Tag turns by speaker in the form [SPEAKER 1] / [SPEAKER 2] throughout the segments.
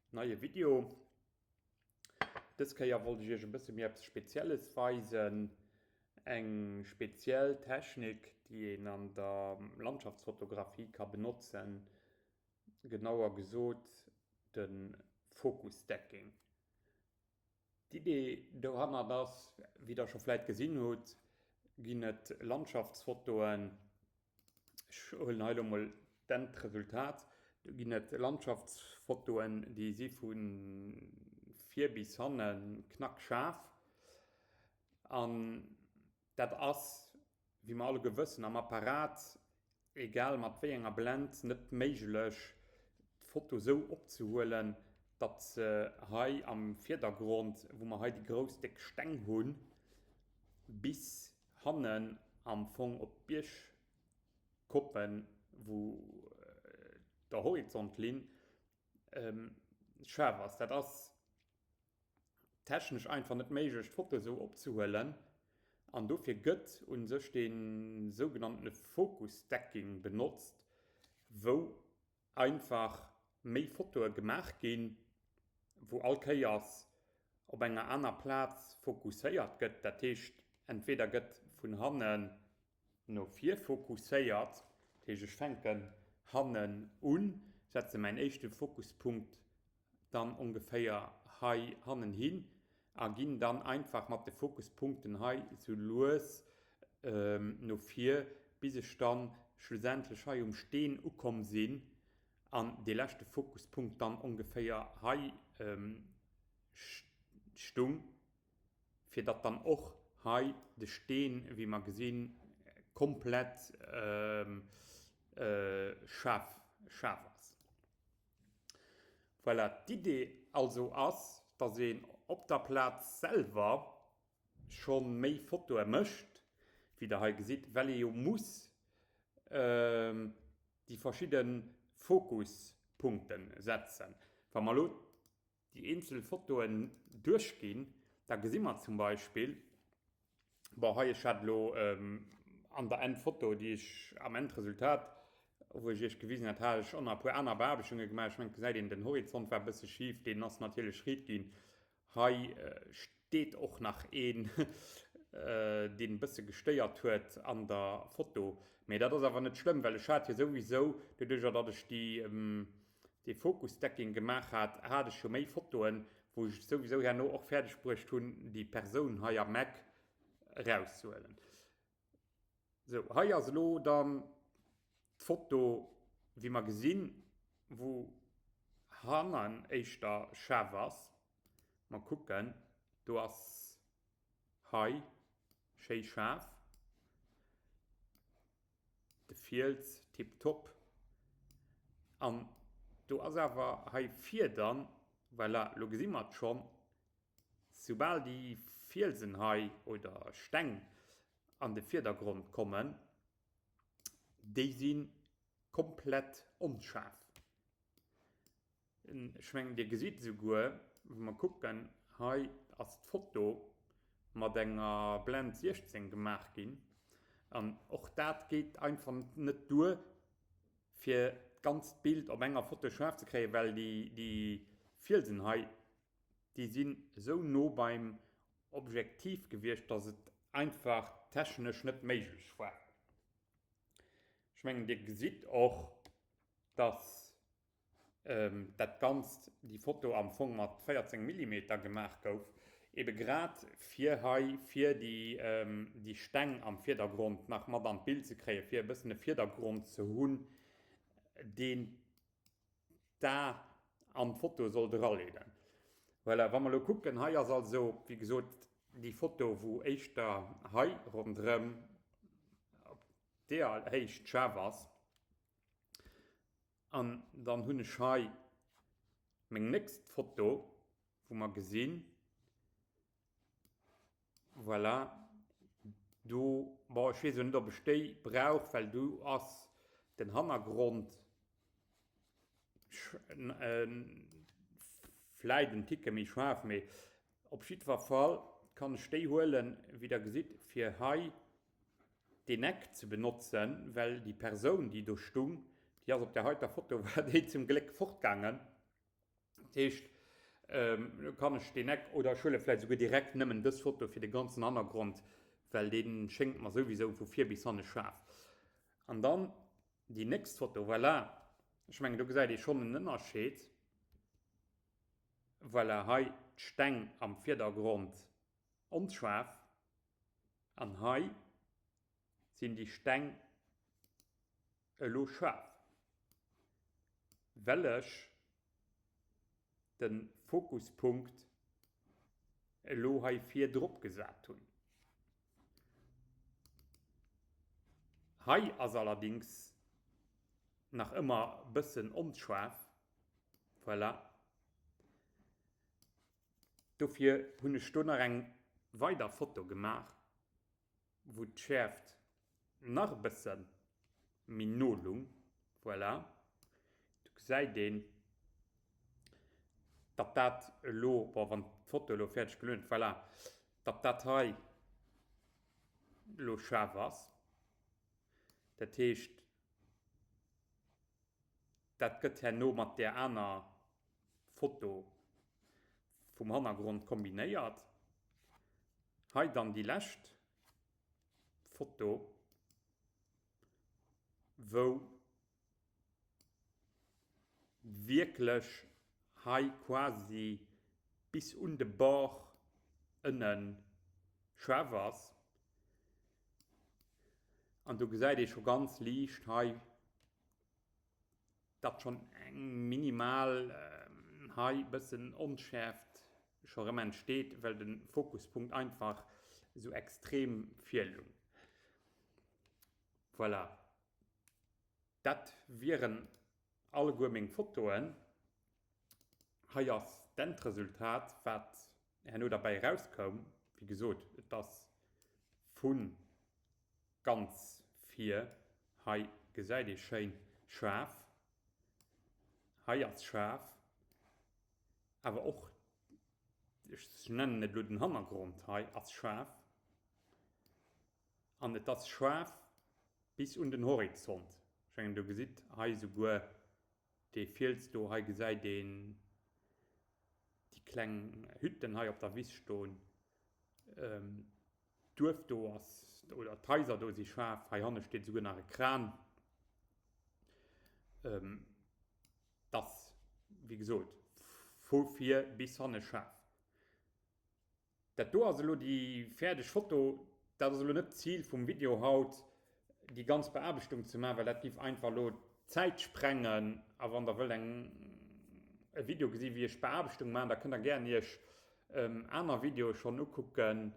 [SPEAKER 1] Neie Video. Dës Kéier wollt ech iech e bësse méi eppes Spezielles weisen. Eng speziell Technik, déi een an der Landschaftsfotografie ka benotzen, genauer gesot de Focus Stacking. D'Idee dohannert ass, wéi der scho vläit gesinn hutt, ginn et Landschaftsfotoen, ech huelen hei elo mol d'Endresultat, do ginn et Landschaftsfotoen, déi si vu vir bis hanne knackschaarf an Dat ass, wéi mer alleguer wëssen, am Apparat, egal mat wéi enger Blend, net méiglech, d'Foto sou opzehuelen, datt se hei am Virdergrond, wou mer hei déi grouss déck Steng hunn, bis hannen am Fong op d'Biergkoppen, wou der Horizontlinn schaarf ass. Dat ass technesch einfach net méiglech d'Foto esou opzehuelen an dofir gëtt un sech dee sougenanntene Focus Stacking benotzt, wou einfach méi Fotoe gemaach ginn, wou all Kéiers op enger aner Plaz fokusséiert gëtt. Dat heescht entweder gëtt vun hannen no vir fokusséiert, dat heescht ech fänken hannen un, setze mäin éischte Fokuspunkt dann ongeféier hei hannen hin a ginn dann einfach mat de Fokuspunkten hei sou lues no vir, bis ech dann schlussendlech hei um Steen ukomm sinn an dee leschte Fokuspunkt dann ongeféier hei stung, fir datt dann och hei de Steen, wéi mer gesinn, komplett schaarf ass. Voilà, d'Idee also ass, dass een op der Plaz selwer scho méi Fotoe mécht, wéi der hei gesitt, well ee jo muss déi verschidde Fokuspunkte setzen. Wa mer elo déi eenzel Fotoen duerchginn, da gesi mer zum Beispill, bon hei, ech hat elo an der Endfoto, déi ech am Endresultat, wou ech iech gewisen hat, hat ech och nach e puer aner Beaarbechtunge gemaach. Ech mengen, et gesäit een, den Horizont war e bësse schif, deen ass natierlech riit ginn. Hei steet och nach een, deen e bësse gestéiert huet an der Foto. Mee dat ass awer net schlëmm, well ech hat jo souwisou, doduercher datt ech déi, dee Focus Stacking gemaach hat, hat ech jo méi Fotoen, wou ech et souwisou herno och fäerdeg bruecht hunn, déi Persoun hei am Eck erauszehuelen. Sou, hei ass elo dann d'Foto, wéi mer gesinn, wou hannen éischter schaarf ass. Mer kucken, do ass hei schéi schaarf, de Fiels tiptop. An do ass awer hei vir dann, voilà, lo gesi mer et schonn, Soubal déi Fielsen hei oder Steng an de Virdergrond kommen, déi si komplett onschaarf. Ech mengen dir gesitt esouguer, wa mer kucken, hei ass d'Foto mat enger Blend 16 gemaach ginn an och dat geet einfach net duer fir d'ganzt Bild op enger Foto schaarf ze kréien, well déi Fielsen hei Déi sinn esou no beim Objektiv gewiescht, dass et einfach technesch net méiglech war. Ech mengen dir gesitt och, dass dat Ganzt, déi Foto am Fong mat 14 Millimeter gemaach gouf, ebe grad fir hei fir déi Steng am Virdergrond nach mat an d'Bild ze kréien, fir e bëssen e Virdergrond ze hunn, deen d'A an d'Foto sollt eraleeden. Voilà, wa mer elo kucken, hei ass also, wéi gesot, déi Foto, wou éischter hei ronderëm op deeër Héicht schaarf ass. An dann hunn ech hei meng nächst Foto, wou mer gesinn, Voilà, do, bon ech weess elo net ob ech déi brauch, well do ass den Hannergrond vläit en Ticke méi schaarf, mee op jiddwer Fall kann ech déi huelen, wéi der gesitt, fir hei deen Eck ze benotzen, well déi Persoun déi do stung, déi ass op där heiter Foto war déi zum Gléck fortgaangen. Dat heescht, elo kann ech deen Eck, oder ech huele vläicht esouguer direkt nëmmen dës Foto fir de ganzen Hannergrond, well dee schéngt mer souwisou vu vir bis hanne schaarf. An dann déi nächst Foto, voilà, ech mengen do gesäit ee schonn en Ënnerscheed. Voilà, hei d'Steng am Virdergrond onschaarf an hei sinn déi Steng elo schaarf, well ech de Fokuspunkt elo hei vir drop gesat hunn. Hei ass allerdings nach ëmmer bëssen onschaarf, voilà. Dofir hunn ech do nach eng weider Foto gemaach. wou d'Schäerft nach e bësse méi no lung, voilà, do gesäit een, datt dat elo, bon, wann d'Foto elo fäerdeg gelueden huet, voilà, datt dat hei elo schaarf ass. Dat heescht, dat gëtt herno mat där aner Foto vum Hannergrond kombinéiert. Hei dann déi lescht Foto, wou wierklech hei quasi bis un de Bord ënnen schaarf ass. An do gesäit ee scho ganz liicht hei, datt schonn eng minimal hei bëssen Onschäerft scho rëm entsteet, well de Fokuspunkt einfach esou extrem virlung. Voilà, dat wieren alleguer meng Fotoen. Hei ass d'Endresultat, wat herno derbäi erauskoum. Wéi gesot, et ass vu ganz vir. Hei gesäit ee schéin schaarf. Hei ass schaarf. Awer och, ech nennen et elo den Hannergrond hei, ass schaarf. An et ass schaarf bis un den Horizont. Ech mengen, do gesitt hei souguer dee Fiels do. Hei gesäit een déi kleng Hütten hei op der Wiss stoen. D'Duerf do ass, oder d'Haiser do si schaarf. Hei hanne steet esouguer nach e Kran. T'ass, wéi gesot, vu vir bis hanne schaarf. Dat do ass elo déi fäerdeg Foto. Dat ass elo net d'Zil vum Video haut, déi ganz Beaarbechtung ze maachen, well dat giff einfach elo d'Zäit sprengen. A wann der wëllt eng e Video gesi wéi ech d'Beaarbechtung maachen, da kënnt der gären iech aner Videoe schonn ukucken,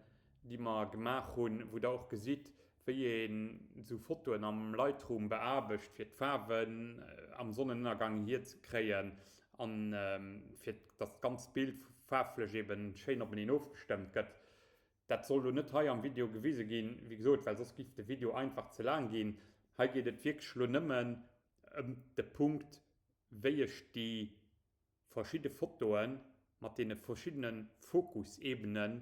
[SPEAKER 1] déi mer gemaach hunn, wou der och gesitt, wéi een esou Fotoen am Lightroom beaarbecht, fir d'Faarwen am Sonnenënnergang hierzekréien an fir dass d'ganzt Bild faarflech eben schéin openeen ofgestëmmt gëtt. Dat soll lo net hei am Video gewise ginn, wéi gesot, well soss giff de Video einfach ze laang ginn. Hei geet et wierklech lo nëmmen ëm de Punkt, wéi ech déi verschidde Fotoe mat deene verschiddene Fokusebenen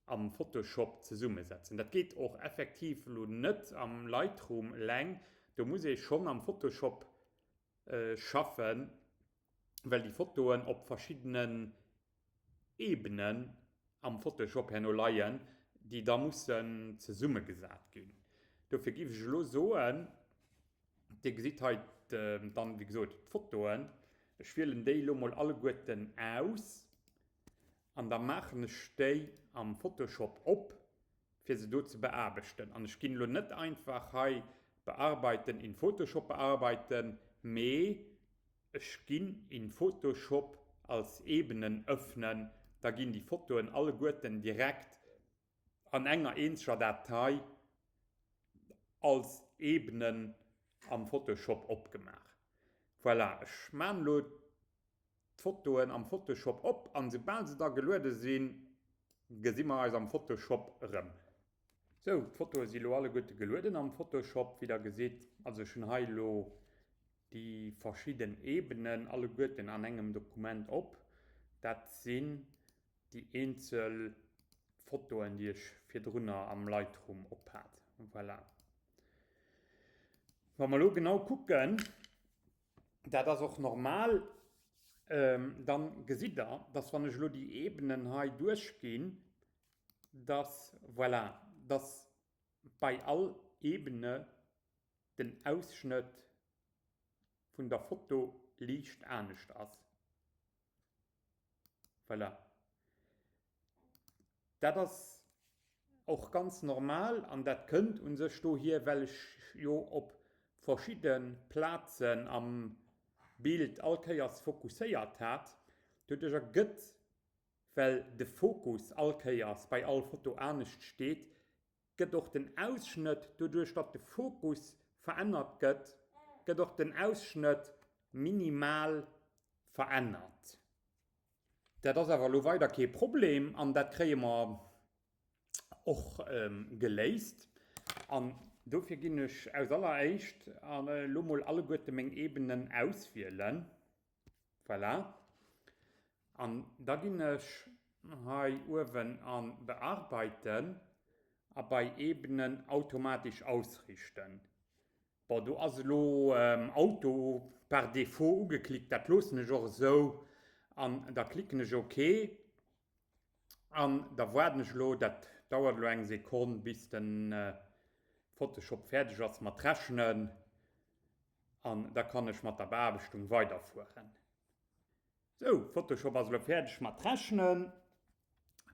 [SPEAKER 1] am Photoshop zesummesetzen. Dat geet och effektiv elo net am Lightroom eleng, do muss ee schonn am Photoshop schaffen, well déi Fotoen op verschiddenen Ebenen am Photoshop herno leien, déi da mussen zesummegesat ginn. Dofir géif ech elo soen, Dir gesitt hei dann, wéi gesot, d'Fotoen. Ech wielen déi elo mol alleguerten aus an da maachen ech déi am Photoshop op, fir se do ze beaarbechten. An ech ginn elo net einfach hei Bearbeiten in Photoshop bearbeiten, mee ech ginn in Photoshop als Ebenen öffnen, da ginn déi Fotoen alleguerten direkt an enger eenzeger Datei als Ebenen am Photoshop opgemaach. Voilà, ech maan lo d'Fotoen am Photoshop op an soubal se da geluede sinn, gesi mer eis am Photoshop erëm. Sou, d'Fotoe si lo alleguerte gelueden am Photoshop, wéi der gesitt. Also ech hunn hei lo déi verschidden Ebenen alleguerten an engem Dokument op. Dat sinn déi eenzel Fotoen, déi ech virdrunner am Lightroom op hat. Voilà. Wa mer elo genau kucken, dat ass och normal. Dann gesitt der, dass wann ech elo déi Ebenen hei duerchginn, dass, voilà, dass bei all Ebene den Ausschnëtt vun der Foto liicht anescht ass. Voilà. Dat ass och ganz normal an dat kënnt u sech dohier, well ech jo op verschidde Plazen am Bild all Kéiers fokusséiert hat. Doduercher gëtt, well de Fokus all Kéiers bei all Foto anescht steet, gëtt och den Ausschnëtt, doduerch datt de Fokus verännert gëtt, gëtt och den Ausschnëtt minimal verännert. Dat ass awer elo weider kee Problem an dat kréie mer och geléist. An dofir ginn ech aus alleréischt elo mol alleguerte meng Ebenen auswielen. Voilà. An da ginn ech hei uewen a Bearbeiten a bei Ebenen automatisch ausrichten. Bon, do ass elo Auto par défaut ugeklickt, dat loossen ech och esou an da klicken ech ok an da waarden ech elo, dat dauert elo eng Sekonn bis de Photoshop fäerdeg ass mat rechnen an da kann ech mat der Beaarbechtung weiderfueren. Sou, Photoshop ass elo fäerdeg mat rechnen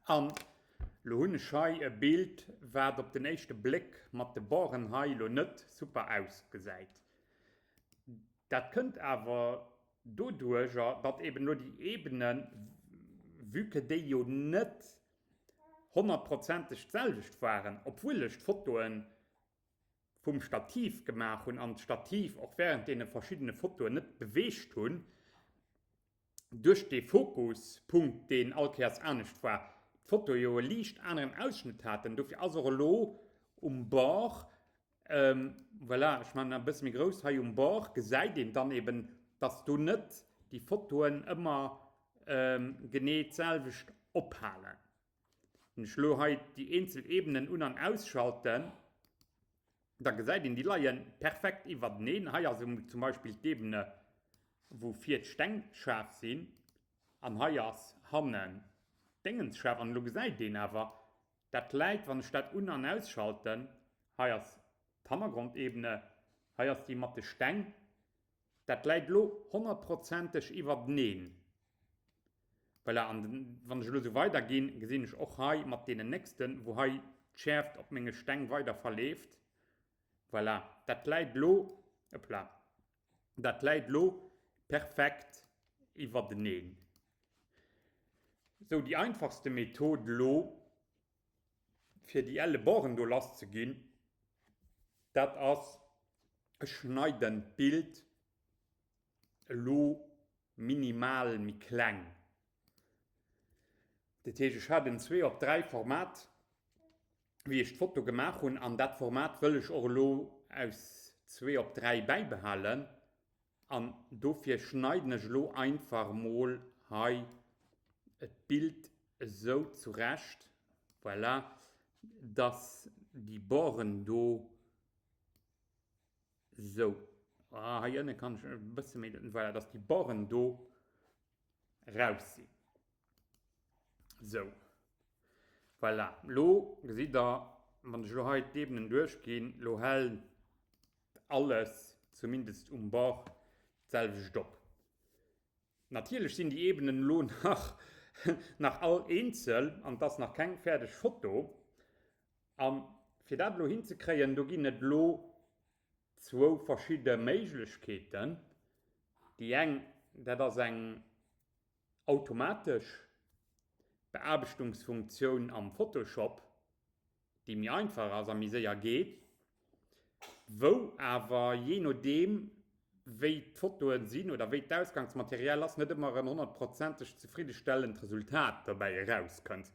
[SPEAKER 1] an lo hunn ech hei e Bild wat op den éischte Bléck mat de Borden hei elo net super ausgesäit. Dat kënnt awer doduercher datt eben elo déi Ebenen, vue que déi jo net honnertprozenteg d'selwecht waren, obwuel ech d'Fotoen vum Stativ gemaach hunn an d'Stativ och während deene verschiddene Fotoen net beweegt hunn, duerch dee Fokuspunkt, deen all Kéiers anescht war, d'Fotoe jo e liicht aneren Ausschnëtt haten. Dofir ass och elo um Bord, voilà, ech maachen e bësse méi grouss, hei um Bord gesäit een dann eben, dass do net déi Fotoen ëmmer genee d'selwecht ophalen. Wann ech elo hei déi eenzel Ebenen un an ausschalten, da gesäit een, déi leie perfekt iwwerteneen. Hei ass zum Beispill d'Ebene, wou vir d'Steng schaarf sinn an hei ass hannen d'Déngens schaarf. An elo gesäit een awer, dat läit, wann ech dat un an ausschalten, hei ass d'Hannergrondebene, hei ass déi mat de Steng, Dat läit elo honnertprozenteg iwwerteneen. Voilà, an wann ech elo esou weiderginn, gesinn ech och hei mat deenen nächsten, wou hei d'Schäerft op menge Steng weider verleeft. Voilà, dat läit elo, hoppla, dat läit elo perfekt iwwerteneen. Sou, déi einfachste Method elo, fir déi elle Borden do lass ze ginn, dat ass, ech schneiden d'Bild elo minimal méi kleng. Dat heescht, ech hat en 2 op 3 Format, wéi ech d'Foto gemaach hunn, an dat Format wëll ech och elo aus 2 op 3 bäibehalen. An dofir schneiden ech elo einfach mol hei d'Bild esou zurecht, voilà, dass déi Borden do esou, ah hei ënne kann ech e bësse méi, voilà, dass déi Borden do raus sinn. Sou, voilà, lo gesitt der, wann ech elo hei d'Ebenen duerchginn, lo hält alles, zumindest um Bord, d'selwecht op. Natierlech sinn déi Ebenen elo nach nach all eenzel an et ass nach keng fäerdeg Foto. A fir dat elo hinzekréien, do ginn et elo zwou verschidde Méiglechkeeten. Déi eng, dat ass eng automatesch Beaarbechtungsfunktioun am Photoshop, déi méi einfach ass a méi séier geet, wou awer jee nodeem wéi d'Fotoen sinn oder wéi d'Ausgangsmaterial ass, net ëmmer en honnertprozenteg zefriddestellend Resultat dobäi erauskënnt.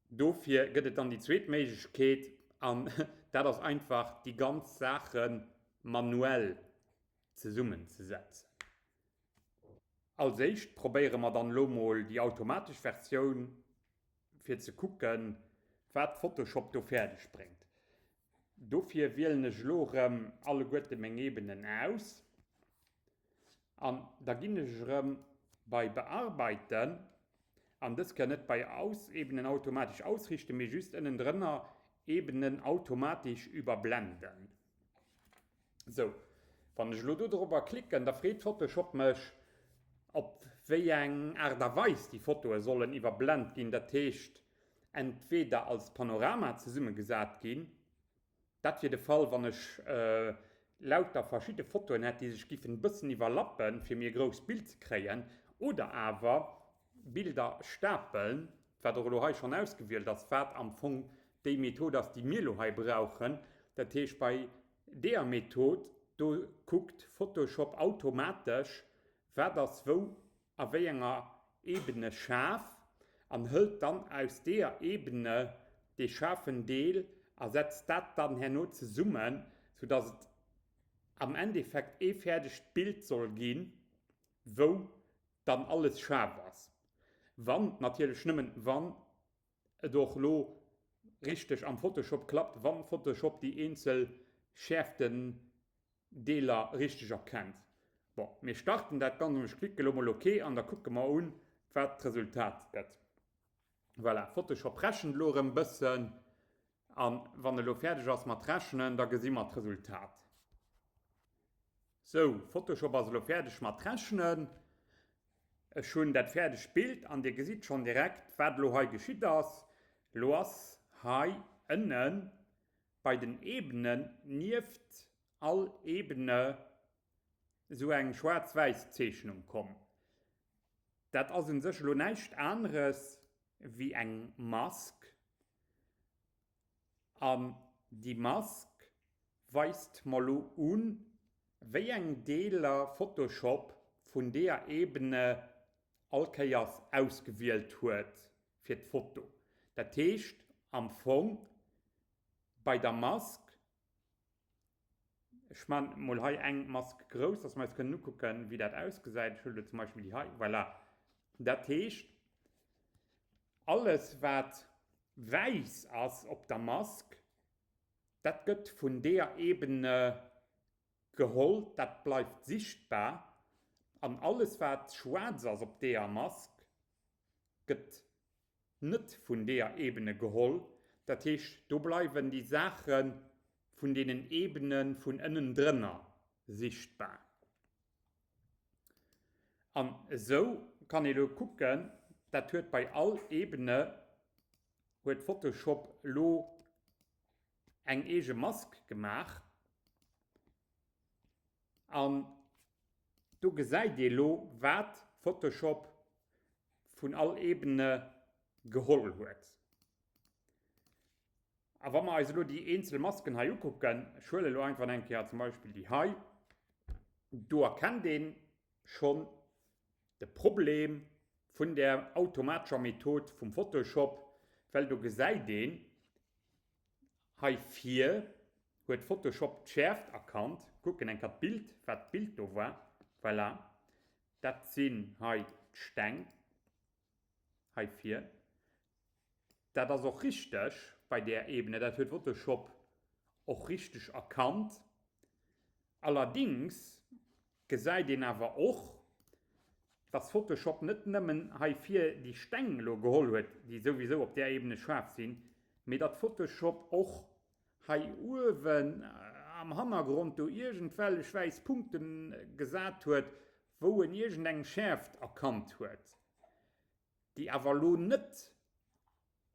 [SPEAKER 1] Dofir gëtt et dann déi zweet Méiglechkeet an dat ass einfach déi ganz Saache manuell zesummenzesetzen. Als éischt probéiere mer dann elo mol déi automatesch Versioun fir ze kucken wat Photoshop do fäerdeg bréngt. Dofir wielen ech elo erëm alleguerte meng Ebenen aus. An da ginn ech erëm bei Bearbeiten, an dës Kéier net bei Aus, Ebenen automatesch ausrichten, mee just ënnendrënner Ebenen automatisch überblenden. Sou, wann ech elo do dorobber klicken, da freet Photoshop mech, op wéi eng Aart a Weis déi Fotoe sollen iwwerblent ginn, dat heescht entweder als Panorama zesummegesat ginn, dat wier de Fall, wann ech lauter verschidde Fotoen hätt, déi sech giffen e bëssen iwwerlappen, fir mir e grousst Bild ze kréien, oder awer Bilder stapeln, wat och elo hei schonn ausgewielt ass, wat am Fong déi Method ass, déi mir elo hei brauchen. Dat heescht, bei deeër Method, do kuckt Photoshop automatesch, wat ass wou a wéi enger Ebene schaarf an hëlt dann aus deeër Ebene dee schaarfen Deel a setzt dat dann herno zesummen, soudass et am Endeffekt ee fäerdegt Bild soll ginn, wou dann alles schaarf ass. Wann, natierlech nëmmen wann, et och lo richteg am Photoshop klappt, wann Photoshop déi eenzel Schäerftendeeler richteg erkennt. Bon, mir starten dat Ganzt an ech klicke lo mol ok an da kucke mer un wat d'Resultat gëtt. Voilà, Photoshop rechent lo erëm bëssen an wann e lo fäerdeg ass mat rechnen, da gesi mer d'Resultat. Sou, Photoshop ass elo fäerdeg mat rechnen. Ech hunn dat fäerdegt Bild an dir gesitt schonn direkt, wat elo hei geschitt ass. Elo ass hei ënne bei den Ebenen nieft all Ebene esou eng schwaarz-wäiss Zeechnung komm. Dat ass un sech elo näischt aneres wéi eng Mask. An déi Mask weist mer lo un, wéi eng Deeler Photoshop vun deeër Ebene all Kéiers ausgewielt huet fir d'Foto. Dat heescht am Fong bei der Mask, ech man mol hei eng Mask grouss, dass mer eis kënnen ukucken, wéi dat ausgesäit. Ech huelen elo zum Beispill déi hei, voilà. Dat heescht alles wat wäiss ass op der Mask, Dat gëtt vun deeër Ebene geholl, dat bleift sichtbar, an alles wat schwaarz ass op deeër Mask, gëtt net vun deeër Ebene geholl. Dat heescht, do bleiwen déi Saache vun deenen Ebene vun ënnendrënner sichtbar. An esou kann ee lo kucken, dat huet bei all Ebene huet Photoshop lo eng eege Mask gemaach an do gesäit ee lo wat Photoshop vun all Ebene geholl huet. A wa mer eis elo déi eenzel Masken hei ukucken, ech huele lo einfach eng Kéier zum Beispill déi hei, do erkennt een schonn de Problem vun där automatescher Method vum Photoshop, well do gesäit een, hei vir huet Photoshop d'Schäerft erkannt, kucken eng Kéier d'Bild, wat d'Bild do war, voilà, dat sinn hei d'Steng hei vir. Dat ass och richteg bei där Ebene, dat huet Photoshop och richteg erkannt. Allerdings gesäit een awer och, dass Photoshop net nëmmen hei vir déi Steng elo geholl huet, déi souwisou op där Ebene schaarf sinn, mee datt Photoshop och hei uewen am Hannergrond do iergendwellech wäiss Punkte gesat huet, wou en iergendeng Schäerft erkannt huet. déi awer elo net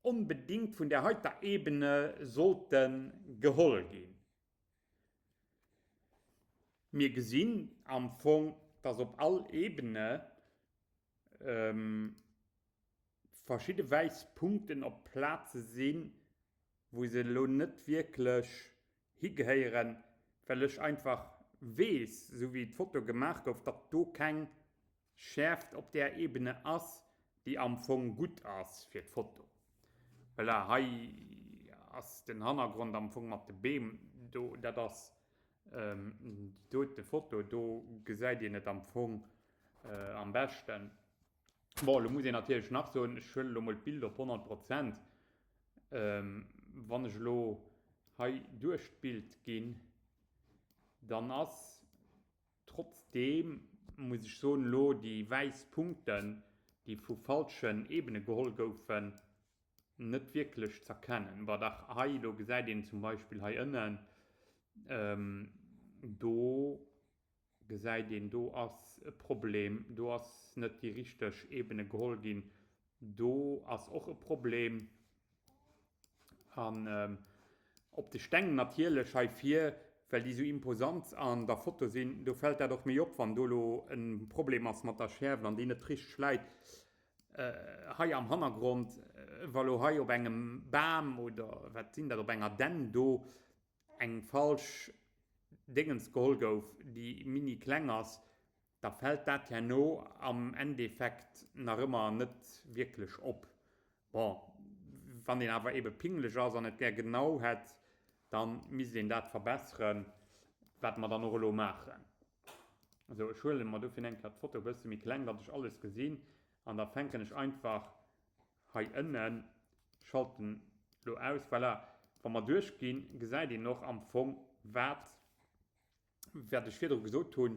[SPEAKER 1] onbedéngt vun där heiter Ebene sollte geholl ginn. Mir gesinn am Fong, dass op all Ebene verschidde wäiss Punkten op Plaze sinn, wou se elo net wierklech higehéieren, well ech einfach weess, esou wéi d'Foto gemaach gouf, datt do keng Schäerft op där Ebene ass, déi am Fong gutt ass fir d'Foto. Voilà, hei ass den Hannergrond am Fong mat de Beem do, dat ass déi dote Foto, do gesäit een et am Fong am beschten. Bon, elo muss een natierlech nach soen, ech huelen elo mol d'Bild op 100 Prozent, wann ech elo hei duerch d'Bild ginn, dann ass trotzdeem. Muss ech soen, elo déi wäiss Punkten, déi vu falschen Ebene geholl goufen, net wierklech z'erkennen. Bon, dach, hei elo gesäit een zum Beispill hei ënnen, do gesäit een, do ass e Problem, do ass net déi richteg Ebene geholl ginn, do ass och e Problem. An op de Steng natierlech hei vir, well déi sou imposant an der Foto sinn, do fält dat och méi op, wann do elo e Problem ass mat der Schäerft an déi net richteg läit. Hei am Hannergrond, wa lo hei op engem Bam oder wat sinn dat, op enger Dänn do eng falsch Déngens geholl gouf, déi mini kleng ass, da fält dat herno am Endeffekt nach ëmmer net wierklech op. Bon, wann een awer ebe pingeleg ass an et gär genau hätt, da misst een dat verbesseren, wat mer dann och elo maachen. Esou, ech huele mer dofir eng Kéier d'Foto e bësse méi kleng, datt ech alles gesinn, an da fänken ech einfach hei ënnen, schalten elo aus, voilà. Wa mer duerchginn, gesäit een och am Fong, wat wat ech virdru gesot hunn,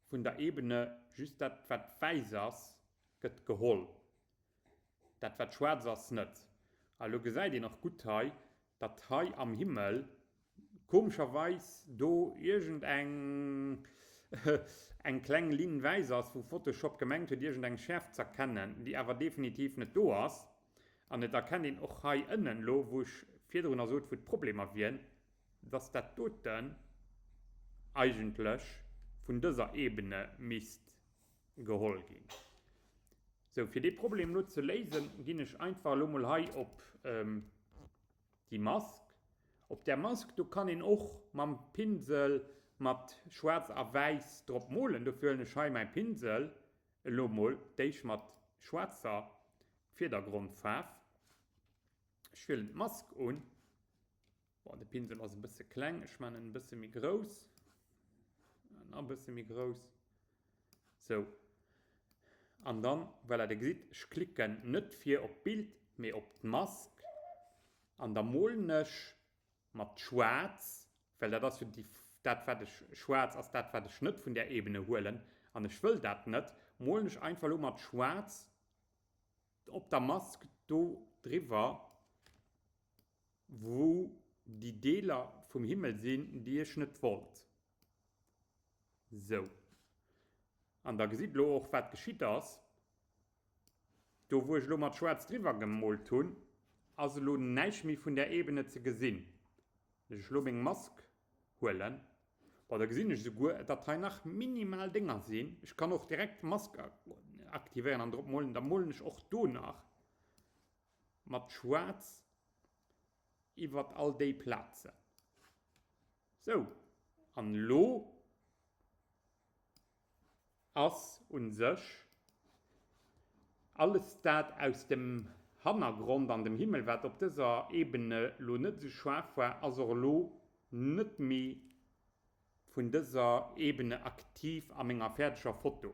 [SPEAKER 1] vun der Ebene, just dat wat wäiss ass, gëtt geholl, dat wat schwaarz ass net. A elo gesäit een och gutt hei, datt hei am Himmel komescherweis do iergend eng eng kleng Linn wäiss ass, wou Photoshop gemengt huet iergend eng Schäerft z'erkennen, déi awer definitiv net do ass. An et erkennt een och hei ënnen elo, wou ech virdrunner sot, wou d'Problemer wien, dass dat doten eigentlech vun dëser Ebene misst geholl ginn. Sou, fir dee Problem elo ze léisen, ginn ech einfach elo mol hei op déi Mask. Op där Mask, do kann een och mam Pinsel mat schwaarz a wäiss drop molen. Dofir huelen ech hei mäi Pinsel elo mol d'éischt mat schwaarzer Virdergrondfaarf. Ech wielen d'Mask un. Bon, de Pinsel ass e bësse kleng, ech man en e bësse méi grouss. Nach e bësse méi grouss. Sou. An dann, voilà, dir gesitt, ech klicken net fir op d'Bild, mee op d'Mask. An da molen ech mat schwaarz, well dat ass jo déi, dat wat ech, schwaarz ass dat wat ech net vun där Ebene huelen, an ech wëll dat net, molen ech einfach elo mat schwaarz op der Mask do driwwer, wou déi Deeler vum Himmel sinn, déi ech net wollt. Sou. An der gesitt elo och, wat geschitt ass. Do wou ech elo mat schwaarz driwwer gemoolt hunn, ass elo näischt méi vun där Ebene ze gesinn. Wann ech elo meng Mask huelen, bon, da gesinn ech esouguer, datt hei nach minimal Dénger sinn. Ech kann och direkt d'Mask aktivéieren an drop molen, da molen ech och do nach mat schwaarz iwwert all déi Plazen. Sou, an elo ass un sech alles dat aus dem Hannergrond an dem Himmel, wat op dëser Ebene lo net esou schaarf war, ass och elo net méi vun dëser Ebene aktiv a menger fäerdeger Foto.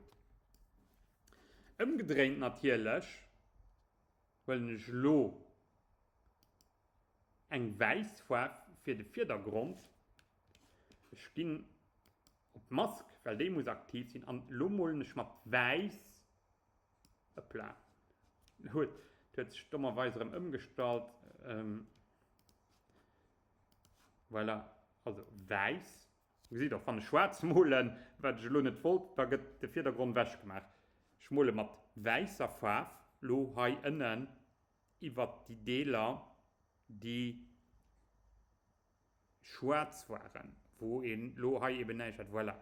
[SPEAKER 1] Ëmgedréint natierlech huelen ech elo eng wäiss Faarf fir de Virdergrond. Ech ginn op d'Mask, well déi muss aktiv sinn, an elo molen ech mat wäiss. Ëppla, huet huet sech dommerweis erëm ëmgestallt. Voilà, also wäiss. Gesitt och, wann ech schwaarz molen, wat ech elo net wollt, da gëtt de Virdergrond ewechgemaach. Ech mole mat wäisser Faarf lo hei ënnen iwwert déi Deeler, déi schwaarz waren, wou een lo hei eben näischt hat. Voilà.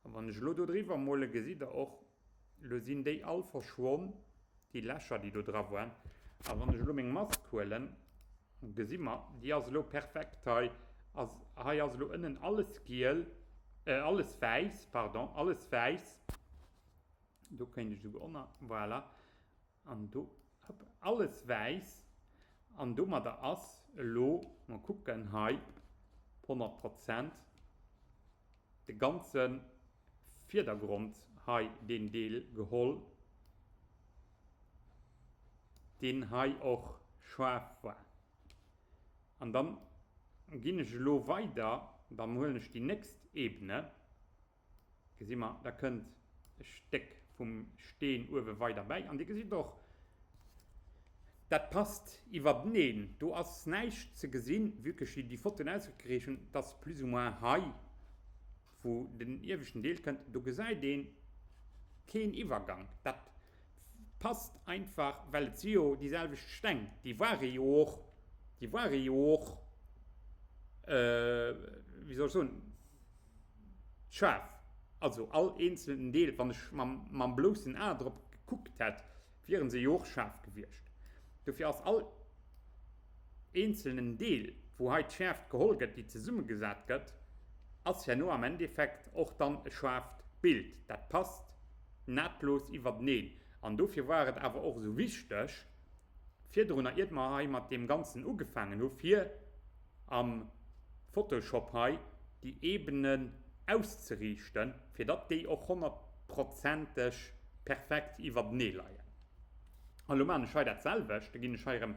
[SPEAKER 1] A wann ech elo do driwwer mole, gesitt der och, lo sinn déi all verschwonn, déi Lächer, déi do dra waren. A wann ech elo meng Mask huelen, gesi mer, déi ass elo perfekt hei. Ass, hei ass elo ënnen alles giel, äh, alles wäiss, pardon, alles wäiss. Do kéint ech esouguer och nach, voilà. An do, hopp, alles wäiss. An domadder ass elo, mol kucken, hei 100 Prozent de ganze Virdergrond hei, deen Deel geholl, deen hei och schaarf war. An dann ginn ech elo weider, dann huelen ech déi nächst Ebene, gesi mer, da kënnt. e Stéck vum Steen uewe weider bäi. An Dir gesitt och, dat passt iwwerteneen. Do ass näischt ze gesinn, vue que ech déi Fotoen ausgereech hunn, dass plus ou moins hei, wou den ieweschten Deel kënnt, do gesäit ee keen Iwwergang. Dat passt einfach, well et si jo déi selwecht Steng, déi ware jo och, déi ware jo och, wéi soll ech soen, schaarf. Also all eenzelnen Deel, wann ech mam bloussen A drop gekuckt hätt, wiere se jo och schaarf gewiescht. Dofir ass all eenzelnen Deel, wou hei d'Schäerft geholl gëtt, déi zesummegesat gëtt, ass herno am Endeffekt och dann e schaarft Bild. Dat passt nahtlos iwwerteneen. An dofir war et awer och esou wichteg, virdrunner, iert mer hei mat deem Ganzen ugefaangen hu fir am Photoshop hei déi Ebenen auszeriichten, fir datt déi och honnertprozenteg perfekt iwwertenee leien. An elo maachen ech hei dat selwecht, da ginn ech hei erëm,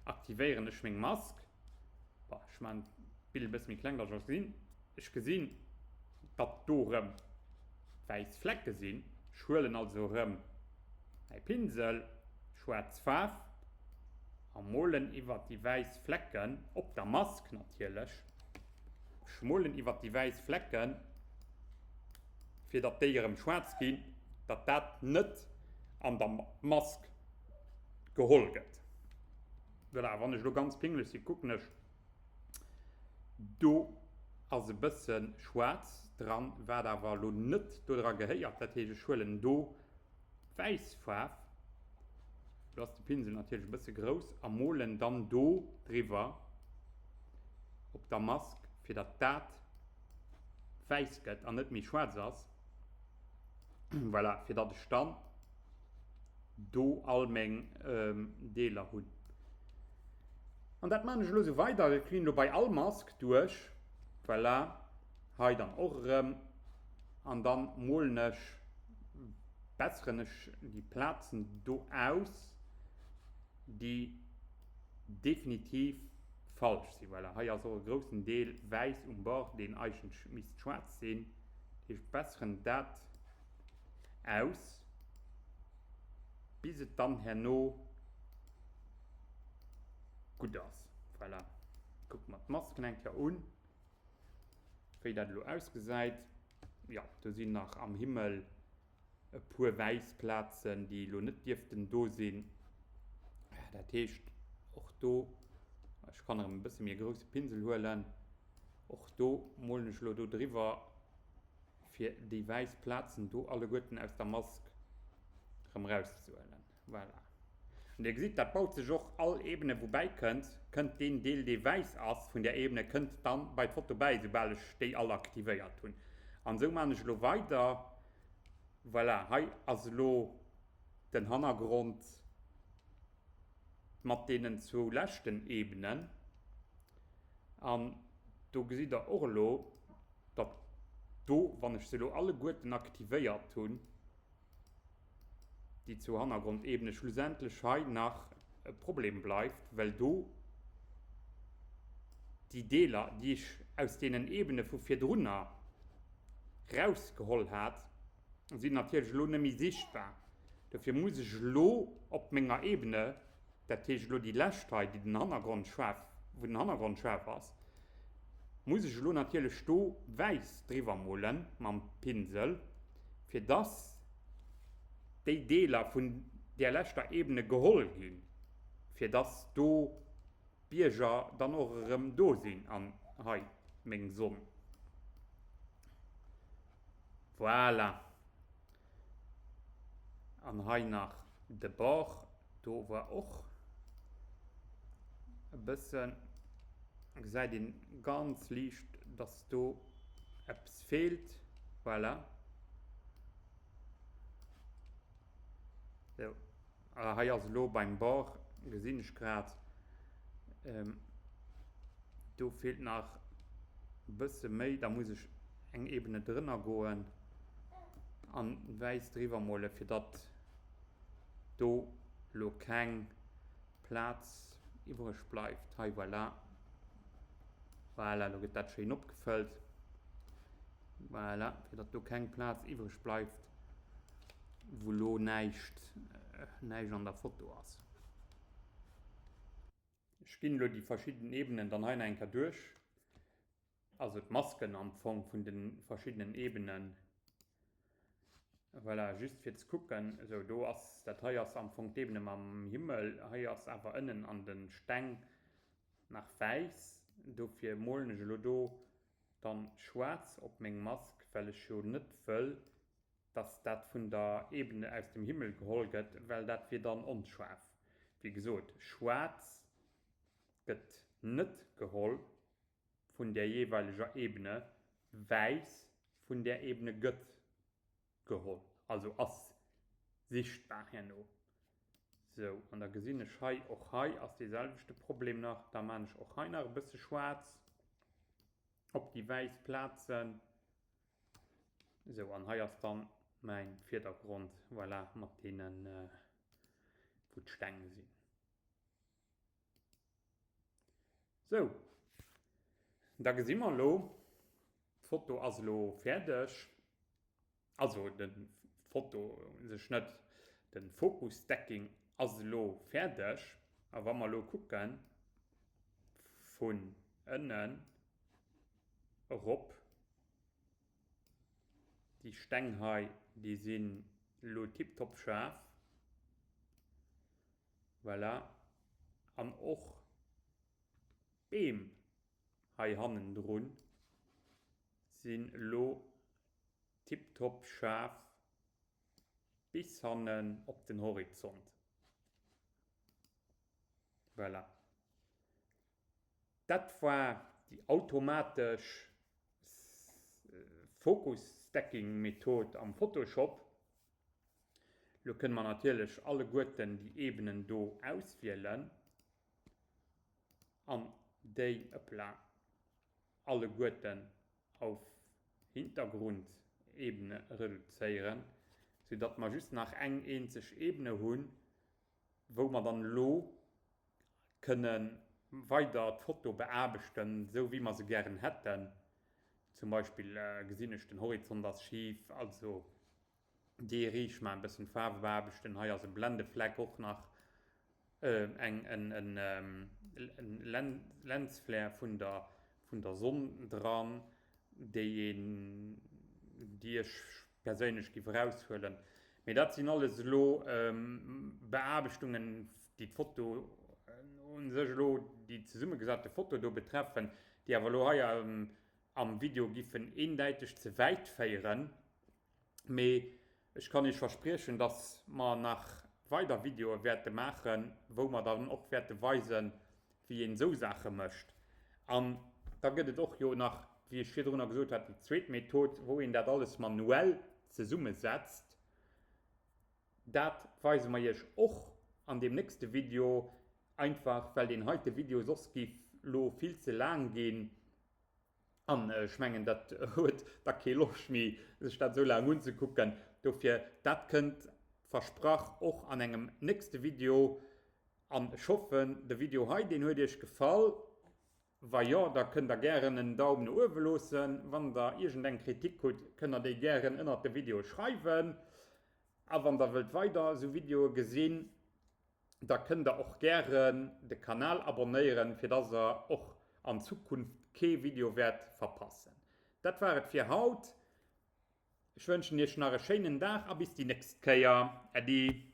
[SPEAKER 1] aktivéieren ech meng Mask. Bon, ech maachen d'Bild e bësse méi kleng, datt ech och gesinn. Ech gesinn, datt do erëm wäiss Flecke sinn. Ech huelen also erëm mäi Pinsel, schwaarz Faarf a molen iwwert déi wäiss Flecken, op der Mask natierlech. Ech molen iwwert déi wäiss Flecken. fir datt déi erëm schwaarz ginn, datt dat net an der Mask geholl gëtt. Voilà, wann ech elo ganz pingelech sinn, kucken ech, do ass e bësse schwaarz dran, wat awer elo net do dra gehéiert. Dat heescht, ech huelen do wäiss Faarf, do ass de Pinsel natierlech e bësse grouss, a molen dann do driwwer op der Mask, fir datt dat wäiss gëtt an net méi schwaarz ass, voilà, fir datt ech dann do all meng Deeler hunn. An dat maan ech elo sou weider, ech ginn elo bei all Mask duerch, voilà, hei dann och erëm, an dann molen ech, besseren ech déi Plazen do aus, déi definitiv falsch sinn. Voilà, hei ass och e groussen Deel wäiss um Bord, deen eigentlech misst schwaarz sinn. Ech besseren dat aus, bis et dann herno gutt ass. Voilà, kucke mer d'Masken eng Kéier un, wéi dat elo ausgesäit. Jo, do sinn nach am Himmel e puer wäiss Plazen, déi elo net dierften do sinn. Dat heescht, och do, ech kann erëm e bësse méi e grousse Pinsel huelen, och do molen ech elo do driwwer, fir déi wäiss Plazen do alleguerten aus der Mask erëm erauszehuelen. Voilà. An Dir gesitt, dat baut sech och all Ebene wou bäikënnt, kënnt deen Deel dee wäiss ass vun där Ebene kënnt dann bei d'Foto bäi, soubal ech déi all aktivéiert hunn. An esou maan ech elo weider. Voilà, hei ass elo den Hannergrond mat deenen zwou leschten Ebenen. An do gesitt der och elo, datt do, wann ech se elo alleguerten aktivéiert hunn, déi zwou Hannergrondebene schlussendlech hei nach e Problem bleift, well do déi Deeler, déi ech aus deenen Ebene vu virdrunner rausgeholl hat, sinn natierlech elo net méi sichtbar. Dofir muss ech elo op menger Ebene, dat heescht elo déi lescht hei, déi den Hannergrond schaarf, wou den Hannergrond schaarf ass, muss ech elo natierlech do wäiss driwwer molen mam Pinsel, fir dass déi Deeler vun där leschter Ebene geholl ginn, fir dass do d'Bierger dann och erëm do sinn an hei meng Sonn. Voilà. An hei nach de Bord, do war och e bëssen, gesäit een ganz liicht, dass do eppes feelt. Voilà. Sou. Ah, hei ass elo beim Bord, gesinn ech grad, ähm, do feelt nach e bësse méi, da muss ech eng Ebene drënner goen an wäiss driwwer mole fir datt do lo keng Plaz iwwreg bleift. Hei, voilà. Voilà, lo gëtt dat schéin opgefëllt. Voilà, fir datt do keng Plaz iwwreg bleift. wou lo näischt, näischt an der Foto ass. Ech ginn elo déi verschidden Ebenen dann hei nach eng Kéier duerch, also d'Masken am Fong vun de verschiddenen Ebenen. Voilà, just fir ze kucken, esou do ass, dat hei ass am Fong d'Ebene mam Himmel, hei ass awer ënnen an de Steng nach wäiss, dofir molen ech elo do dann schwaarz op meng Mask, well ech jo net wëll, dass dat vun der Ebene aus dem Himmel geholl gëtt, well dat wier dann onschaarf. Wéi gesot, schwaarz gëtt net geholl vun där jeeweileger Ebene, wäiss vun där Ebene gëtt geholl, also ass sichtbar herno. Sou, an da gesinn ech hei, och hei ass dee selwechte Problem nach, da maan ech och hei nach e bësse schwaarz op déi wäiss Plazen. Sou, an hei ass dann mäin Virdergrond, voilà, mat deenen, wou d'Steng sinn. Sou, da gesi mer elo, d'Foto ass elo fäerdeg. Also de Foto u sech net, de Focus Stacking ass elo fäerdeg. A wa mer elo kucken, vun ënnen erop, déi Steng hei, déi sinn elo tiptop schaarf. Voilà. An och d'Beem hei hannendrun sinn elo tiptop schaarf bis hannen op den Horizont. Voilà. Dat war déi automatesch Focus-Stacking-Method am Photoshop. Lo kënne mer natierlech alleguerten déi Ebenen do auswielen an déi, ëppla, alleguerten auf Hintergrundebene reduzéieren, soudatt mer just nach eng eenzeg Ebene hunn, wou mer dann elo kënne weider d'Foto beaarbechten, esou wéi mer se gären hätten. Zum Beispill gesinn ech, den Horizont ass schif, also Déi riicht mar e bëssen d'Faarwe beaarbechten. Hei ass e Blendefleck och nach eng en Lensflare vun der vun der Sonn dran, déi een déi ech perséinlech giff eraushuelen. Mee dat sinn alles elo Beaarbechtungen déi d'Foto un sech elo déi zesummegesate Foto do betreffen, déi awer elo hei am Video giffen eendäiteg ze wäit féieren. Mee ech kann Iech verspriechen, dass mer nach weider Videoe wäerte maachen, wou mer dann och wäerte weisen, wéi een esou Saache mécht. An da gëtt et och jo nach, wéi ech virdrunner gesot hat, déi zweet Method, wou een dat alles manuell zesummesetzt. Dat weise mer Iech och an deem nächste Video, einfach well deen heite Video soss giff lo vill ze laang ginn. An ech mengen, dat huet da kee Loscht méi, sech dat esou laang unzekucken. Dofir, dat kënnt versprach och an engem nächste Video. An ech hoffen, de Video hei, deen huet Iech gefall. Wa jo, da kënnt Der gären en Daum no uewe loossen. Wann Der iergendeng Kritik hutt, kënnt Der déi gären ënnert de Video schreiwen. A wann Der wëllt weider esou Videoe gesinn, da kënnt der och gären de Kanal abonnéieren, fir dass der och an Zukunft kee Video wäert verpassen. Dat war et fir haut. Ech wënschen iech nach e schéinen Dag a bis déi nächst Kéier. Äddi!